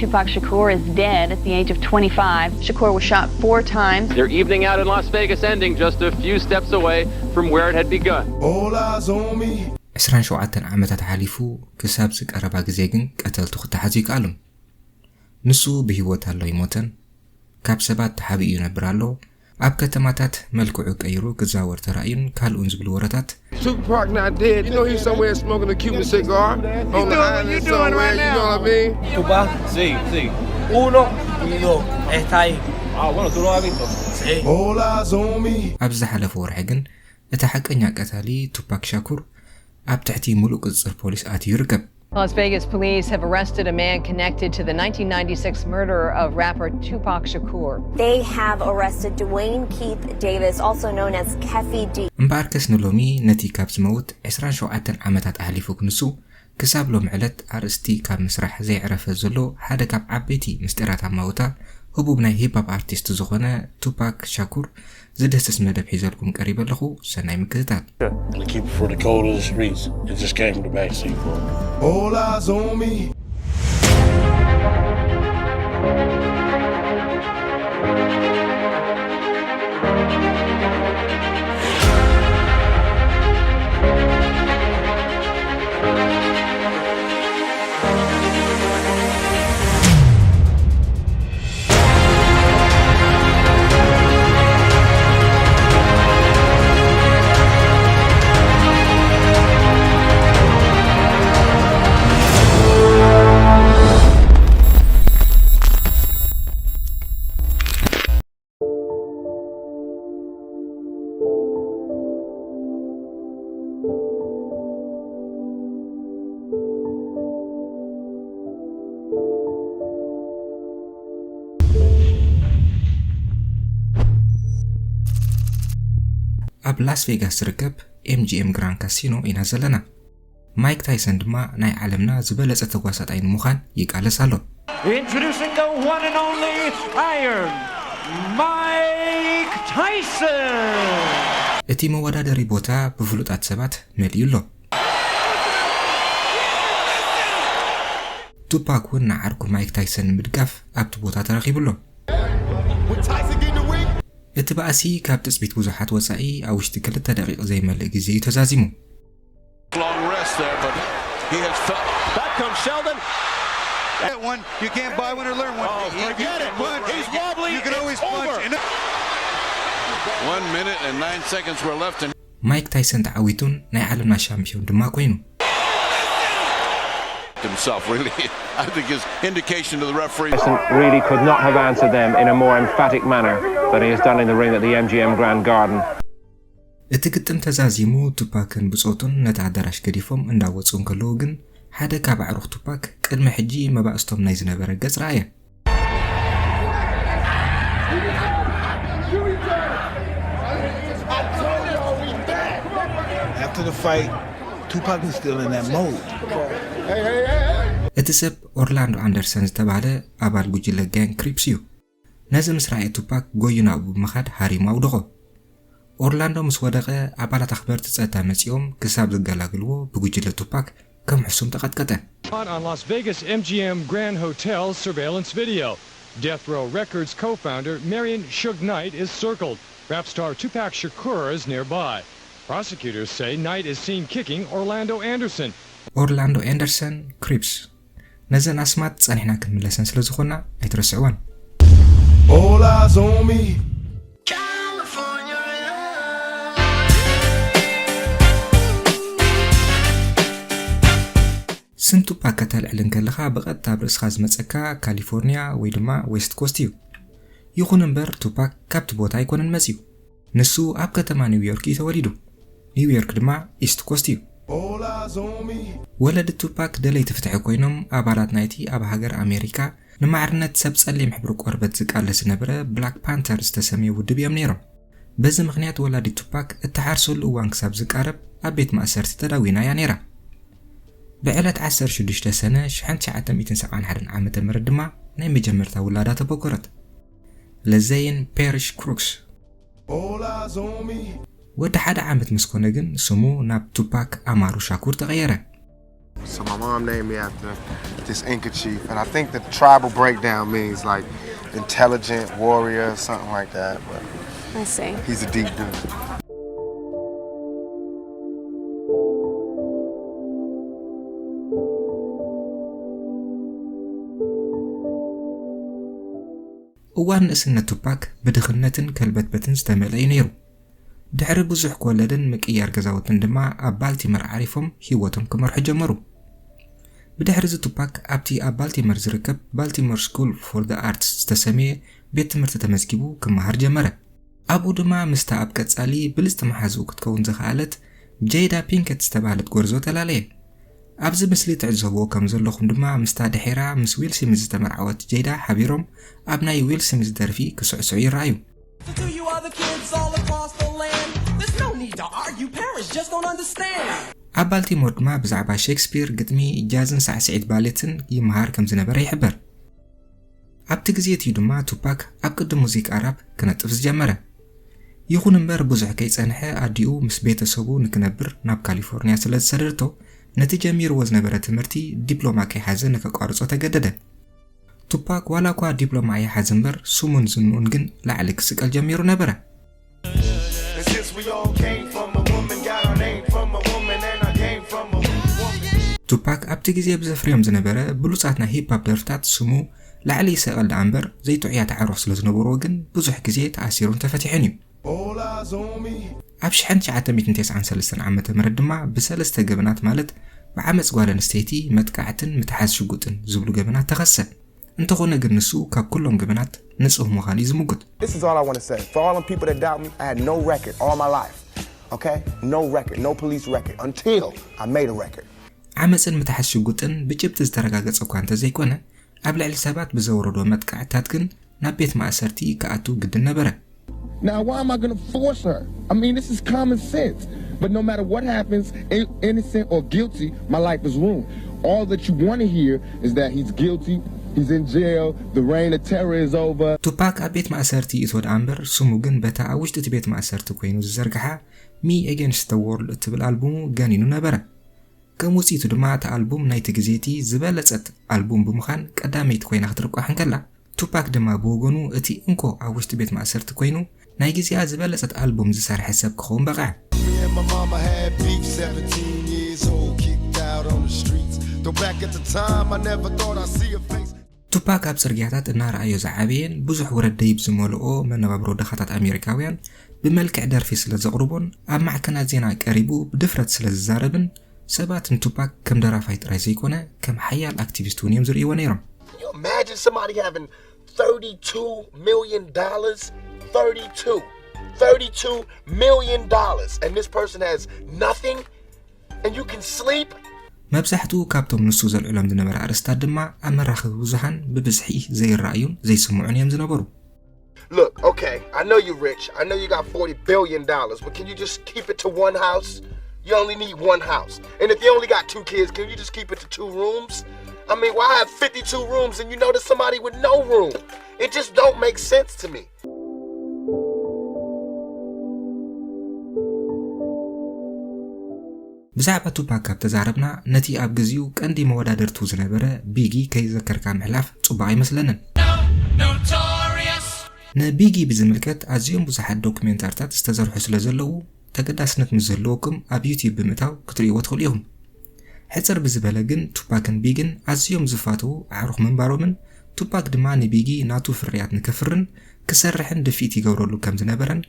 Tupac Shakur is dead at the age of twenty-five. Shakur was shot four times. Their evening out in Las Vegas ending just a few steps away from where it had begun. All eyes on me. ዕስራን ሸውዓተን ዓመታት ሓሊፉ፣ ክሳብ ዝቀረባ ግዜ ግን ቀተልቱ ክተሓዙ ይከኣሉን። ንሱ ብህይወት ኣሎ ይሞተን፣ ካብ ሰባት ተሓቢኡ ይነብር ኣሎ። ኣብ ከተማታት መልክዑ ቀይሩ ክዛወር ተራእዩን ካልኡን ዝብሉ ወረታት። Tupac not dead. You know he's somewhere smoking a Cuban cigar on the island somewhere. You know what I mean? Tupac? Sí, sí. Uno y dos. Está ahí. Ah, bueno, tú lo has visto. Sí. All eyes on me. ኣብ ዝሓለፈ ወርሒ ግን እቲ ሓቀኛ ቀታሊ ቱፓክ ሻኩር ኣብ ትሕቲ ሙሉእ ቁጽጽር ፖሊስ ኣትዩ ይርከብ። Las Vegas police have arrested a man connected to the nineteen ninety-six murder of rapper Tupac Shakur. They have arrested Dwayne Keith Davis, also known as Keffe D. እምበኣርከስ ንሎሚ ነቲ ካብ ዝመውት ዕስራን ሸውዓተን ዓመታት ኣሕሊፉ ክንሱ ክሳብ ሎም ዕለት ኣርእስቲ ካብ ምስራሕ ዘየዕረፈ ዘሎ ሓደ ካብ ዓበይቲ ምስጢራት ኣማውታ ህቡብ ናይ ሂፓፕ ኣርቲስት ዝኾነ ቱፓክ ሻኩር ዝድህስስ መደብ ሒዘልኩም ቀሪበ ኣለኹ። ሰናይ ምክትታል። Gotta keep it for the code of the streets. It just came from the backseat for me. All eyes on me. ኣብ ላስ ቬጋስ ዝርከብ ኤምጂኤም ግራንድ ካሲኖ ኢና ዘለና። ማይክ ታይሰን ድማ ናይ ዓለምና ዝበለጸ ተጓሳጣይ ንምዃን ይቃለስ ኣሎ። Introducing the one and only Iron Mike Tyson. እቲ መወዳደሪ ቦታ ብፍሉጣት ሰባት መሊኡ ኣሎ። ቱፓክ እውን ንዓርኩ ማይክ ታይሰን ንምድጋፍ ኣብቲ ቦታ ተረኺቡ ኣሎ። እቲ ባእሲ ካብ ትጽቢት ብዙሓት ወጻኢ ኣብ ውሽጢ ክልተ ደቂቕ ዘይመልእ ግዜ እዩ ተዛዚሙ። Long rest there, but he has felt. Back comes Sheldon. That one, you can't buy one or learn one. Oh, You- you forget can it. punch. He's wobbly. You can It's always punch. over. And One minute and nine seconds were left, and ማይክ ታይሰን ተዓዊቱን ናይ ዓለምና ሻምፒዮን ድማ ኮይኑ። himself really. I think his indication to the referee. Tyson really could not have answered them in a more emphatic manner than he has done in the ring at the M G M Grand Garden. እቲ ግጥም ተዛዚሙ ቱፓክን ብጾቱን ነቲ ኣዳራሽ ገዲፎም እንዳወጹ እንከለዉ ግን ሓደ ካብ ኣዕሩኽ ቱፓክ ቅድሚ ሕጂ መባእስቶም ናይ ዝነበረ ገጽ ረኣየ። After the fight, Tupac was still in that mode. እቲ ሰብ ኦርላንዶ ኣንደርሰን ዝተባህለ ኣባል ጉጅለ ጋንግ ክሪፕስ እዩ። ነዚ ምስ ረኣየ ቱፓክ ጎዩ ናብኡ ብምኻድ ሃሪሙ ኣውደቖ። ኦርላንዶ ምስ ወደቐ ኣባላት ኣኽበርቲ ጸጥታ መጺኦም ክሳብ ዝገላግልዎ ብጉጅለ ቱፓክ ከም ሕሱም ተቐጥቀጠ። Caught on Las Vegas M G M Grand Hotel's surveillance video. Death Row Records co-founder Marion Suge Knight is circled. Rap star Tupac Shakur is nearby. Prosecutors say Knight is seen kicking Orlando Anderson. ኦርላንዶ ኣንደርሰን ክሪፕስ። ነዘን ኣስማት ጸኒሕና ክንምለሰን ስለ ዝኾና ኣይትረስዕወን። All eyes on me. ስም ቱፓክ ከተልዕል እንከለኻ ብቐጥታ ኣብ ርእስኻ ዝመጸካ ካሊፎርኒያ ወይ ድማ ዌስት ኮስት እዩ። ይኹን እምበር ቱፓክ ካብቲ ቦታ ኣይኮነን መጺኡ። ንሱ ኣብ ከተማ ኒውዮርክ እዩ ተወሊዱ። ኒውዮርክ ድማ ኢስት ኮስት እዩ። All eyes on me. ወለዲ ቱፓክ ደለይቲ ፍትሒ ኮይኖም ኣባላት ናይቲ ኣብ ሃገር ኣሜሪካ ንማዕርነት ሰብ ጸሊም ሕብሪ ቆርበት ዝቃለስ ዝነበረ ብላክ ፓንተር ዝተሰምየ ውድብ እዮም ነይሮም። በዚ ምኽንያት ወላዲ ቱፓክ እተሓርሰሉ እዋን ክሳብ ዝቃረብ ኣብ ቤት ማእሰርቲ ተዳዊና እያ ነይራ። ብዕለት ዓሰርተ ሽዱሽተ ሰነ ሽሕን ትሽዓተ ሚእትን ሰብዓን ሓደን ዓመተ ምህረት ድማ ናይ መጀመርታ ውላዳ ተበኮረት። ለዘይን ፔሪሽ ክሩክስ። All eyes on me. ወዲ ሓደ ዓመት ምስ ኮነ ግን ስሙ ናብ ቱፓክ ኣማሩ ሻኩር ተቐየረ። So my mom named me after this Inca chief, and I think the tribal breakdown means like intelligent warrior or something like that. But I see. He's a deep dude. እዋን ንእስነት ቱፓክ ብድኽነትን ከልበትበትን ዝተመልአ እዩ ነይሩ። ድሕሪ ብዙሕ ክወለድን ምቅያር ገዛውትን ድማ ኣብ ባልቲመር ዓሪፎም ህይወቶም ክመርሑ ጀመሩ። ብድሕሪ እዚ ቱፓክ ኣብቲ ኣብ ባልቲመር ዝርከብ ባልቲመር ስኩል ፎር ዘ ኣርትስ ዝተሰምየ ቤት ትምህርቲ ተመዝጊቡ ክመሃር ጀመረ። ኣብኡ ድማ ምስታ ኣብ ቀጻሊ ብልጽቲ መሓዝኡ ክትከውን ዝኸኣለት ጄዳ ፒንከት ዝተባህለት ጎርዞ ተላለየ። ኣብዚ ምስሊ ትዕዘብዎ ከም ዘለኹም ድማ ምስታ ድሒራ ምስ ዊል ስሚዝ ዝተመርዓወት ጄዳ ሓቢሮም ኣብ ናይ ዊል ስሚዝ ደርፊ ክስዕስዑ ይረኣዩ። To you other kids all across the land, there's no need to argue. Parents just don't understand. ኣብ ባልቲሞር ድማ ብዛዕባ ሼክስፒር፣ ግጥሚ፣ ጃዝን ሳዕስዒት ባሌትን ይመሃር ከም ዝነበረ ይሕበር። ኣብቲ ግዜ እቲ እዩ ድማ ቱፓክ ኣብ ቅዲ ሙዚቃ ራፕ ክነጥፍ ዝጀመረ። ይኹን እምበር ብዙሕ ከይጸንሐ ኣዲኡ ምስ ቤተሰቡ ንክነብር ናብ ካሊፎርኒያ ስለ ዝሰደደቶ ነቲ ጀሚርዎ ዝነበረ ትምህርቲ ዲፕሎማ ከይሓዘ ንከቋርጾ ተገደደ። ቱፓክ ዋላ እኳ ዲፕሎማ ኣይሓዝ እምበር ስሙን ዝንኡን ግን ላዕሊ ክስቀል ጀሚሩ ነበረ። And since we all came from a woman, got our name from a woman, and I came from a woman. ቱፓክ ኣብቲ ግዜ ብዘፍርዮም ዝነበረ ብሉጻት ናይ ሂፕ ሆፕ ደርፍታት ስሙ ላዕሊ ይሰቐል ደኣ እምበር ዘይጥዑያት ኣዕሩኽ ስለ ዝነበርዎ ግን ብዙሕ ግዜ ተኣሲሩን ተፈቲሑን እዩ። All eyes on me. ኣብ ሽሕን ትሽዓተ ሚእትን ተስዓን ሰለስተን ዓመተ ምህረት ድማ ብሰለስተ ገበናት ማለት ብዓመፅ ጓል ኣንስተይቲ፣ መጥቃዕትን ምትሓዝ ሽጉጥን ዝብሉ ገበናት ተኸሰ። እንተኾነ ግን ንሱ ካብ ኩሎም ገበናት ንፁህ ምዃኑ እዩ ዝምጉት። This is all I want to say. For all them people that doubt me, I had no record all my life. Okay? No record, no police record until I made a record. ዓመፅን ምትሓዝ ሽጉጥን ብጭብጢ ዝተረጋገፀ እኳ እንተዘይኮነ ኣብ ልዕሊ ሰባት ብዘውረዶ መጥቃዕትታት ግን ናብ ቤት ማእሰርቲ ክኣቱ ግድን ነበረ። Now, why am I gonna force her? I mean, this is common sense. But no matter what happens, in- innocent or guilty, my life is ruined. All that you want to hear is that he's guilty, he's in jail, the reign of terror is over. ቱፓክ ኣብ ቤት ማእሰርቲ ይእቶ ደኣ እምበር ስሙ ግን በታ ኣብ ውሽጢ እቲ ቤት ማእሰርቲ ኮይኑ ዝዘርግሓ ሚ ኤጌንስት ደ ዎርልድ እትብል ኣልቡሙ ገኒኑ ነበረ። ከም ውፅኢቱ ድማ እታ ኣልቡም ናይቲ ግዜ እቲ ዝበለፀት ኣልቡም ብምዃን ቀዳመይቲ ኮይና ክትርቋሕ እንከላ፣ ቱፓክ ድማ ብወገኑ እቲ እንኮ ኣብ ውሽጢ ቤት ማእሰርቲ ኮይኑ ናይ ግዜኣ ዝበለፀት ኣልቡም ዝሰርሐ ሰብ ክኸውን በቕዐ። Me and my mama had beef, seventeen years old, kicked out on the streets. Though back at the time, I never thought I'd see a face. ቱፓክ ኣብ ፅርግያታት እናረኣዮ ዝዓበየን ብዙሕ ውረድ ደይብ ዝመልኦ መነባብሮ ድኻታት ኣሜሪካውያን ብመልክዕ ደርፊ ስለ ዘቕርቦን ኣብ ማዕከናት ዜና ቀሪቡ ብድፍረት ስለ ዝዛረብን ሰባት ንቱፓክ ከም ደራፋይ ጥራይ ዘይኮነ ከም ሓያል ኣክቲቪስት እውን እዮም ዝርእይዎ ነይሮም። Can you imagine somebody having thirty-two million dollars? Thirty-two. Thirty-two million dollars. And this person has nothing? And you can sleep? መብዛሕትኡ ካብቶም ንሱ ዘልዕሎም ዝነበረ ኣርእስታት ድማ ኣብ መራኸቢ ብዙሃን ብብዝሒ ዘይረኣዩን ዘይስምዑን እዮም ዝነበሩ። Look, okay, I know you're rich. I know you got forty billion dollars, but can you just keep it to one house? You only need one house. And if you only got two kids, can you just keep it to two rooms? I mean, why have fifty-two rooms and you know there's somebody with no room? It just don't make sense to me. ብዛዕባ ቱፓክ ካብ ተዛረብና ነቲ ኣብ ግዜኡ ቀንዲ መወዳድርቱ ዝነበረ ቢጊ ከይዘከርካ ምሕላፍ ጽቡቕ ኣይመስለንን። ንቢጊ ብዝምልከት ኣዝዮም ብዙሓት ዶኩሜንታርታት ዝተዘርሑ ስለ ዘለዉ ተገዳስነት ምስ ዝህልወኩም ኣብ ዩቲዩብ ብምእታው ክትርእይዎ ትኽእሉ ኢኹም። ሕጽር ብዝበለ ግን ቱፓክን ቢግን ኣዝዮም ዝፋተዉ ኣዕሩኽ ምንባሮምን ቱፓክ ድማ ንቢጊ ናቱ ፍርያት ንከፍርን ክሰርሕን ድፍኢት ይገብረሉ ከም ዝነበረን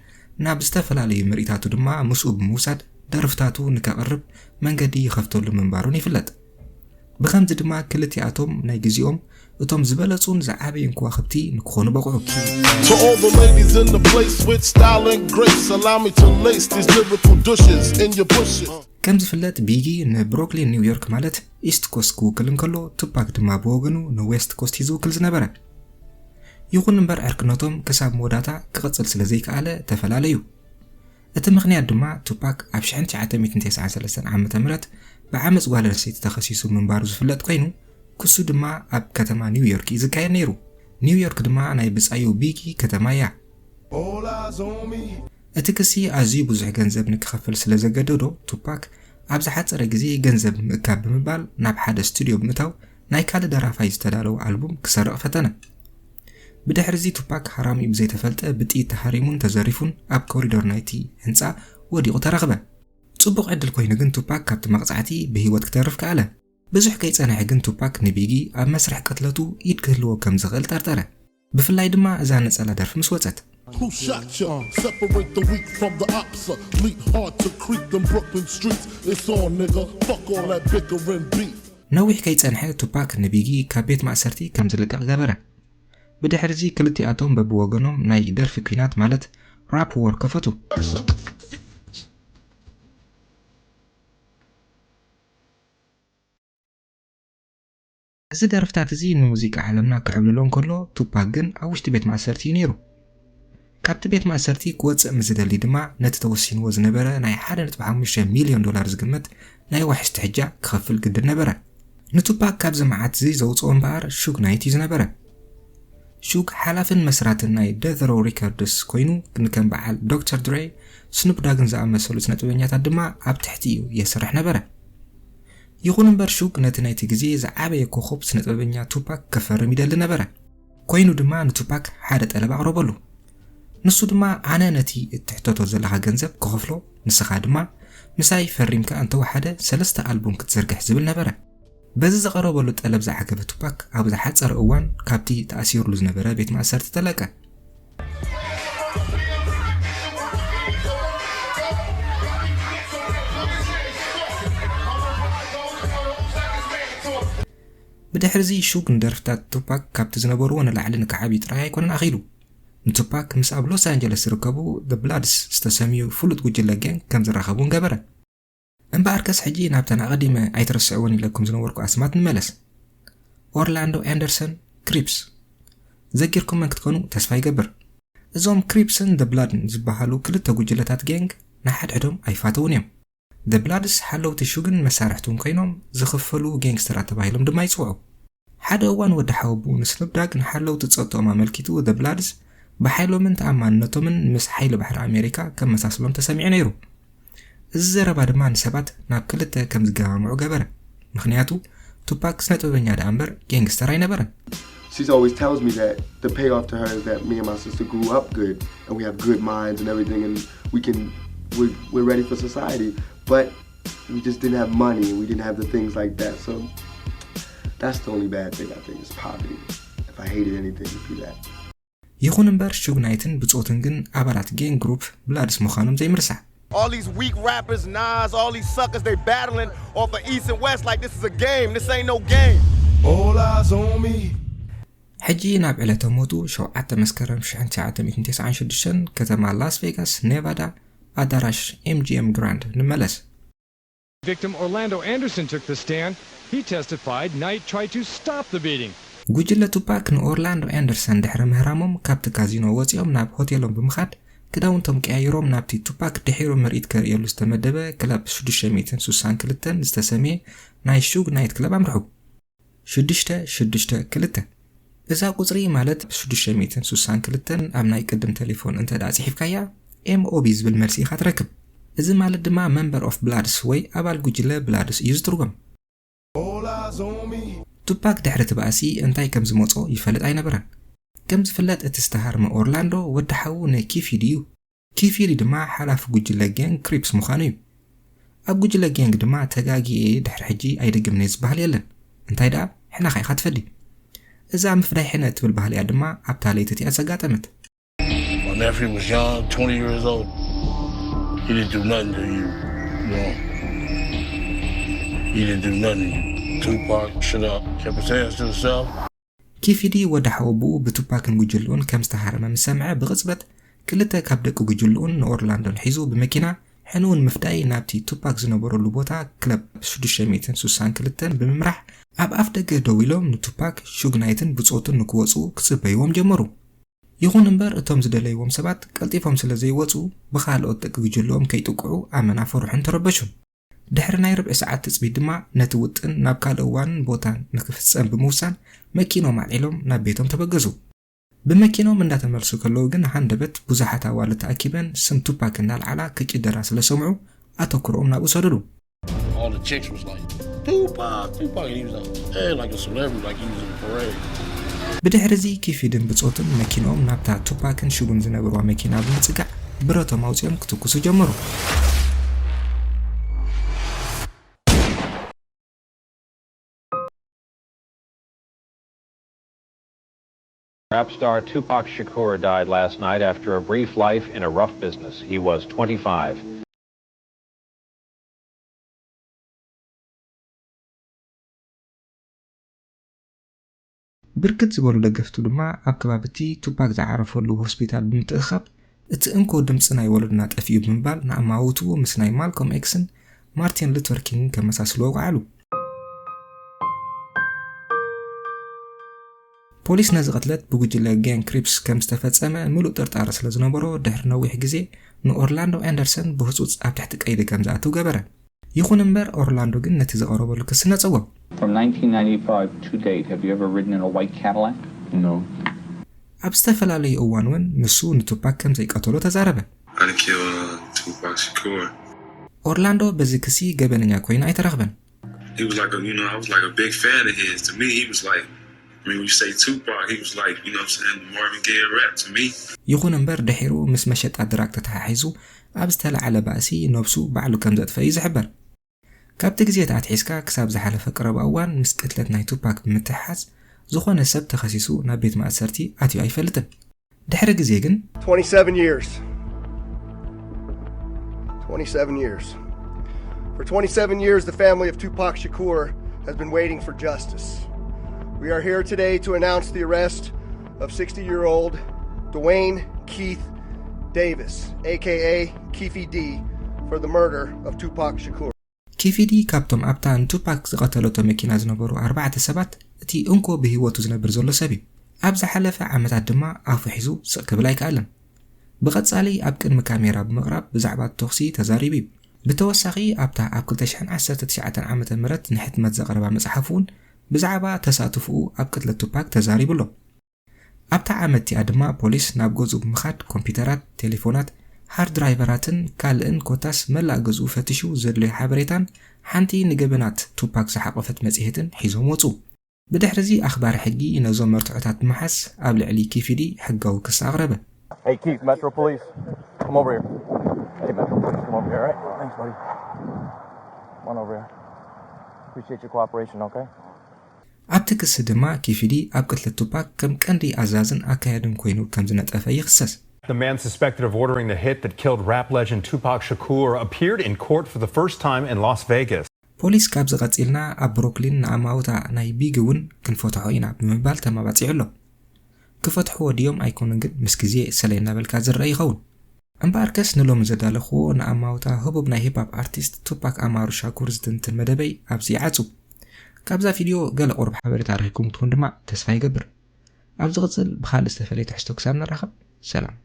ናብ ዝተፈላለዩ ምርኢታቱ ድማ ምስኡ ብምውሳድ ደርፍታቱ ንከቕርብ መንገዲ ይኸፍተሉ ምንባሩን ይፍለጥ። ብኸምዚ ድማ ክልቲኣቶም ናይ ግዜኦም እቶም ዝበለጹን ዝዓበዩን ከዋኽብቲ ንክኾኑ በቕዑ። To all the ladies in the place with style and grace, allow me to lace these lyrical douches in your bushes. ከም ዝፍለጥ ቢጊ ንብሮክሊን ኒውዮርክ ማለት ኢስት ኮስት ክውክል እንከሎ ቱፓክ ድማ ብወገኑ ንዌስት ኮስት እዩ ዝውክል ዝነበረ። ይኹን እምበር ዕርክነቶም ክሳብ መወዳእታ ክቕጽል ስለ ዘይከኣለ ተፈላለዩ። እቲ ምኽንያት ድማ ቱፓክ ኣብ ሽሕን ትሽዓተ ሚእትን ተስዓን ሰለስተን ዓመተ ምህረት ብዓመጽ ጓል ኣንስተይቲ ተኸሲሱ ምንባሩ ዝፍለጥ ኮይኑ ክሱ ድማ ኣብ ከተማ ኒውዮርክ እዩ ዝካየድ ነይሩ። ኒውዮርክ ድማ ናይ ብጻዩ ቢጊ ከተማ እያ። All eyes on me. እቲ ክሲ ኣዝዩ ብዙሕ ገንዘብ ንክኸፍል ስለ ዘገደዶ ቱፓክ ኣብ ዝሓጸረ ግዜ ገንዘብ ምእካብ ብምባል ናብ ሓደ ስቱድዮ ብምእታው ናይ ካልእ ደራፋይ ዝተዳለወ ኣልቡም ክሰርቕ ፈተነ። ብድሕሪ እዚ ቱፓክ ሃራሚኡ ብዘይተፈልጠ ብጥይት ተሃሪሙን ተዘሪፉን ኣብ ኮሪዶር ናይቲ ህንጻ ወዲቑ ተረኽበ። ጽቡቕ ዕድል ኮይኑ ግን ቱፓክ ካብቲ መቕጻዕቲ ብህይወት ክተርፍ ከኣለ። ብዙሕ ከይጸንሐ ግን ቱፓክ ንቢጊ ኣብ መስርሕ ቅትለቱ ኢድ ክህልዎ ከም ዝኽእል ጠርጠረ። ብፍላይ ድማ እዛ ነጸላ ደርፊ ምስ ወጸት። Who shot ya? Separate the weak from the opsa. Leap hard to creep them Brooklyn streets. It's on, nigga. Fuck all that bickering beef. ነዊሕ ከይጸንሐ ቱፓክ ንቢጊ ካብ ቤት ማእሰርቲ ከም ዝልቀቕ ገበረ። ብድሕሪ እዚ ክልቲኣቶም በብወገኖም ናይ ደርፊ ኲናት ማለት ራፕ ዎር ከፈቱ። እዚ ደርፍታት እዚ ንሙዚቃ ዓለምና ክዕብልሎ እንከሎ ቱፓክ ግን ኣብ ውሽጢ ቤት ማእሰርቲ እዩ ነይሩ። ካብቲ ቤት ማእሰርቲ ክወጽእ ምስ ዝደሊ ድማ ነቲ ተወሲንዎ ዝነበረ ናይ ሓደ ነጥቢ ሓሙሽተ ሚልዮን ዶላር ዝግመት ናይ ዋሕስ ትሕጃ ክኸፍል ግድን ነበረ። ንቱፓክ ካብዚ መዓት እዚ ዘውጽኦ እምበኣር ሹግ ናይት እዩ ዝነበረ። ሹግ ሓላፍን መስራትን ናይ ደዝ ሮው ሪከርድስ ኮይኑ ንከም በዓል ዶክተር ድሬ፣ ስኑፕ ዳግን ዝኣመሰሉ ስነጥበበኛታት ድማ ኣብ ትሕቲኡ የስርሕ ነበረ። ይኹን እምበር ሹግ ነቲ ናይቲ ግዜ ዝዓበየ ኮኾብ ስነጥበበኛ ቱፓክ ከፈርም ይደሊ ነበረ። ኮይኑ ድማ ንቱፓክ ሓደ ጠለብ ኣቕረበሉ። ንሱ ድማ ኣነ ነቲ እትሕተቶ ዘለኻ ገንዘብ ክኸፍሎ፣ ንስኻ ድማ ምሳይ ፈሪምካ እንተወሓደ ሰለስተ ኣልቡም ክትዝርግሕ ዝብል ነበረ። በዚ ዝቐረበሉ ጠለብ ዝዓገበ ቱፓክ ኣብ ዝሓጸረ እዋን ካብቲ ተኣሲሩሉ ዝነበረ ቤት ማእሰርቲ ተለቀ። ብድሕሪ እዚ ሹግ ንደርፍታት ቱፓክ ካብቲ ዝነበርዎ ንላዕሊ ንክዓብዩ ጥራይ ኣይኮነን ኣኽኢሉ። ንቱፓክ ምስ ኣብ ሎስ ኣንጀለስ ዝርከቡ The Bloods ዝተሰምዩ ፍሉጥ ጉጅለ ጋንግ ከም ዝራኸቡ እውን ገበረ። እምበኣርከስ ሕጂ ናብተን ኣቐዲመ ኣይትረስዕወን ኢለኩም ዝነበርኩ ኣስማት ንመለስ። ኦርላንዶ ኣንደርሰን፣ ክሪፕስ። ዘኪርኩመን ክትኮኑ ተስፋ ይገብር። እዞም ክሪፕስን The Bloodን ዝበሃሉ ክልተ ጉጅለታት ጋንግ ንሓድሕዶም ኣይፋተውን እዮም። The Bloods ሓለውቲ ሹግን መሳርሕቱን ኮይኖም ዝኽፈሉ ጋንግስተራት ተባሂሎም ድማ ይጽውዑ። ሓደ እዋን ወዲ ሓወቦኡ ንስኑፕ ዳግ ንሓለውቲ ጸጥትኦም ኣመልኪቱ The Bloods ብሓይሎምን ተኣማንነቶምን ምስ ሓይሊ ባሕሪ ኣሜሪካ ከመሳስሎም ተሰሚዑ ነይሩ። እዚ ዘረባ ድማ ንሰባት ናብ ክልተ ከም ዝገማምዑ ገበረ። ምክንያቱ ቱፓክ ስነ ጥበበኛ ደኣ እምበር ጋንግስተር ኣይነበረን። She's always tells me that the payoff to her is that me and my sister grew up good and we have good minds and everything and we can we're, we're ready for society, but we just didn't have money and we didn't have the things like that. So that's the only bad thing I think is poverty. If I hated anything, it'd be that. ይኹን እምበር ሹግ ናይትን ብጾቱን ግን ኣባላት ጋንግ ግሩፕ ብላድስ ምዃኖም ዘይምርሳዕ። All these weak rappers, Nas, all these suckers, they battling off of East and West like this is a game. This ain't no game. All eyes on me. ሕጂ ናብ ዕለተ ሞቱ ሸውዓተ መስከረም ሽሕን ትሽዓተ ሚእትን ተስዓን ሽዱሽተን ከተማ ላስ ቬጋስ ኔቫዳ ኣዳራሽ ኤም ጂ ኤም ግራንድ ንመለስ። Victim Orlando Anderson took the stand. He testified Knight tried to stop the beating. ጉጅለ ቱፓክ ንኦርላንዶ ኣንደርሰን ድሕሪ ምህራሞም ካብቲ ካዚኖ ወፂኦም ናብ ሆቴሎም ብምኻድ ክዳውንቶም ቀያይሮም ናብቲ ቱፓክ ድሒሩ ምርኢት ከርእየሉ ዝተመደበ ክለብ ሽዱሽተ ሚእትን ስሳን ክልተን ዝተሰምየ ናይ ሹግ ናይት ክለብ ኣምርሑ። ሽዱሽተ ሽዱሽተ ክልተ። እዛ ቁጽሪ ማለት ሽዱሽተ ሚእትን ስሳን ክልተን ኣብ ናይ ቅድም ቴሌፎን እንተ ደኣ ጽሒፍካያ ኤም ኦ ቢ ዝብል መልሲ ኢኻ ትረክብ። እዚ ማለት ድማ Member of Bloods ወይ ኣባል ጉጅለ ብላድስ እዩ ዝትርጎም። All eyes on me. ቱፓክ ድሕሪ እቲ ባእሲ እንታይ ከም ዝመጾ ይፈልጥ ኣይነበረን። ከም ዝፍለጥ እቲ ዝተሃርመ ኦርላንዶ ወዲ ሓዉ ንኪፊዲ እዩ። ኪፊዲ ድማ ሓላፊ ጉጅለ ጋንግ ክሪፕስ ምዃኑ እዩ። ኣብ ጉጅለ ጋንግ ድማ ተጋጊየ ድሕሪ ሕጂ ኣይድግምን እየ ዝበሃል የለን። እንታይ ደኣ ሕነ ኢኻ ትፈዲ። እዛ ምፍዳይ ሕነ እትብል ባህሊ እያ ድማ ኣብታ ለይቲ እቲኣ ዘጋጠመት። My nephew was young, twenty years old. He didn't do nothing to you. You know, he didn't do nothing to you. Tupac, shut up. Kept his hands to himself. ኪፊዲ ወዲ ሓወቦኡ ብቱፓክን ጉጅልኡን ከም ዝተሃረመ ምስ ሰምዐ ብቕጽበት ክልተ ካብ ደቂ ጉጅልኡን ንኦርላንዶን ሒዙ ብመኪና ሕንኡ ንምፍዳይ ናብቲ ቱፓክ ዝነበረሉ ቦታ ክለብ ሽዱሽተ ሚእትን ስሳን ክልተን ብምምራሕ ኣብ ኣፍ ደገ ደው ኢሎም ንቱፓክ፣ ሹግ ናይትን ብጾቱን ንክወጹ ክጽበይዎም ጀመሩ። ይኹን እምበር እቶም ዝደለይዎም ሰባት ቀልጢፎም ስለ ዘይወጹ ብኻልኦት ደቂ ጉጅልኦም ከይጥቅዑ ኣብ መናፈርሑን ተረበሹን። ድሕሪ ናይ ርብዒ ሰዓት ትጽቢት ድማ ነቲ ውጥን ናብ ካልእ እዋንን ቦታን ንክፍጸም ብምውሳን መኪኖም ኣልዒሎም ናብ ቤቶም ተበገሱ። ብመኪኖም እንዳተመልሱ ከለዉ ግን ሃንደበት ብዙሓት ኣዋልድ ተኣኪበን ስም ቱፓክ እንዳልዓላ ክጭደራ ስለ ሰምዑ ኣተኩሮኦም ናብኡ ሰደዱ። The chicks was like, "Tupac, Tupac," and he was like, "Hey, like a celebrity, like he was in a parade." ብድሕሪ እዚ ኪፊድን ብጾቱን መኪንኦም ናብታ ቱፓክን ሽጉን ዝነበርዋ መኪና ብምጽጋዕ ብረቶም ኣውጺኦም ክትኩሱ ጀመሩ። Rap star Tupac Shakur died last night after a brief life in a rough business. He was twenty-five. ብርክት ዝበሉ ደገፍቱ ድማ ኣብ ከባቢ እቲ ቱፓክ ዝዓረፈሉ ሆስፒታል ብምትእኻብ እቲ እንኮ ድምፂ ናይ ወለድና ጠፊኡ ብምባል ንኣማውትኡ ምስ ናይ ማልኮም ኤክስን ማርቲን ሉተር ኪንግን ከመሳስልዎ ወዓሉ። ፖሊስ ነዚ ቅትለት ብጉጅለ ጋንግ ክሪፕስ ከም ዝተፈጸመ ምሉእ ጥርጣረ ስለ ዝነበሮ ድሕሪ ነዊሕ ግዜ ንኦርላንዶ ኣንደርሰን ብህጹጽ ኣብ ትሕቲ ቀይዲ ከም ዝኣትው ገበረ። ይኹን እምበር ኦርላንዶ ግን ነቲ ዝቐረበሉ ክሲ ነጸጎ። From nineteen ninety-five to date, have you ever ridden in a white Cadillac? No. ኣብ ዝተፈላለዩ እዋን እውን ንሱ ንቱፓክ ከም ዘይቀተሎ ተዛረበ። I done killed uh, Tupac Shakur. ኦርላንዶ በዚ ክሲ ገበነኛ ኮይኑ ኣይተረኽበን። He was like a, you know, I was like a big fan of his. To me, he was like, I mean, when you say Tupac, he was like, you know what I'm saying, the Marvin Gaye of rap to me. ይኹን እምበር ድሒሩ ምስ መሸጣ ድራግ ተተሓሒዙ ኣብ ዝተለዓለ ባእሲ ነብሱ ባዕሉ ከም ዘጥፈ እዩ ዝሕበር። ካብቲ ግዜ ኣትሒዝካ ክሳብ ዝሓለፈ ቀረባ እዋን ምስ ቅትለት ናይ ቱፓክ ብምትሕሓዝ ዝኾነ ሰብ ተኸሲሱ ናብ ቤት ማእሰርቲ ኣትዩ ኣይፈልጥን። ድሕሪ ግዜ ግን twenty-seven years. twenty-seven years. For twenty-seven years, the family of Tupac Shakur has been waiting for justice. We are here today to announce the arrest of sixty year old Dwayne Keith Davis, aka Keefe D, for the murder of Tupac Shakur. ኪፊዲ ካብቶም ኣብታ ንቱፓክ ዝቐተለቶ መኪና ዝነበሩ ኣርባዕተ ሰባት እቲ እንኮ ብህይወቱ ዝነብር ዘሎ ሰብ እዩ። ኣብ ዝሓለፈ ዓመታት ድማ ኣፉ ሒዙ ስቕ ክብል ኣይከኣለን። ብቐጻሊ ኣብ ቅድሚ ካሜራ ብምቕራብ ብዛዕባ ተኹሲ ተዛሪቡ እዩ። ብተወሳኺ ኣብታ ኣብ ክልተ ሽሕን ዓሰርተ ትሽዓተን ዓመተ ምህረት ንሕትመት ዘቕረባ መጽሓፍ እውን ብዛዕባ ተሳትፎኡ ኣብ ቅትለት ቱፓክ ተዛሪቡ ኣሎ። ኣብታ ዓመት እቲኣ ድማ ፖሊስ ናብ ገዝኡ ብምኻድ ኮምፒውተራት፣ ቴሌፎናት፣ ሃርድ ድራይቨራትን ካልእን ኮታስ መላእ ገዝኡ ፈቲሹ ዘድለዮ ሓበሬታን ሓንቲ ንገበናት ቱፓክ ዝሓቖፈት መጽሔትን ሒዞም ወጹ። ብድሕሪ እዚ ኣኽባሪ ሕጊ ነዞም መርትዖታት ብምሓዝ ኣብ ልዕሊ ኪፊዲ ሕጋዊ ክሲ ኣቕረበ። Hey, Keith, Metro Police, come over here. Hey, Metro Police, come over here, all right? Thanks, buddy. Come on over here. Appreciate your cooperation, okay? ኣብቲ ክሲ ድማ ኪፊዲ ኣብ ቅትለት ቱፓክ ከም ቀንዲ ኣዛዝን ኣካያድን ኮይኑ ከም ዝነጠፈ ይኽሰስ። The man suspected of ordering the hit that killed rap legend Tupac Shakur appeared in court for the first time in Las Vegas. ፖሊስ ካብዚ ቀጺልና ኣብ ብሩክሊን ንኣማውታ ናይ ቢጊ እውን ክንፈትሖ ኢና ብምባል ተማባጺዑ ኣሎ። ክፈትሕዎ ድዮም ኣይኮኑን ግን ምስ ግዜ ሰለይ እናበልካ ዝረአ ይኸውን። እምበኣርከስ ንሎሚ ዘዳለኽዎ ንኣማውታ ህቡብ ናይ ሂፓፕ ኣርቲስት ቱፓክ ኣማሩ ሻኩር ዝትንትን መደበይ ኣብዚ ይዓጹ። ካብዛ ቪድዮ ገለ ቁሩብ ሓበሬታ ረኺብኩም ክትኾን ድማ ተስፋ ይገብር። ኣብ ዝቕጽል ብኻልእ ዝተፈለየ ትሕዝቶ ክሳብ ንራኸብ ሰላም።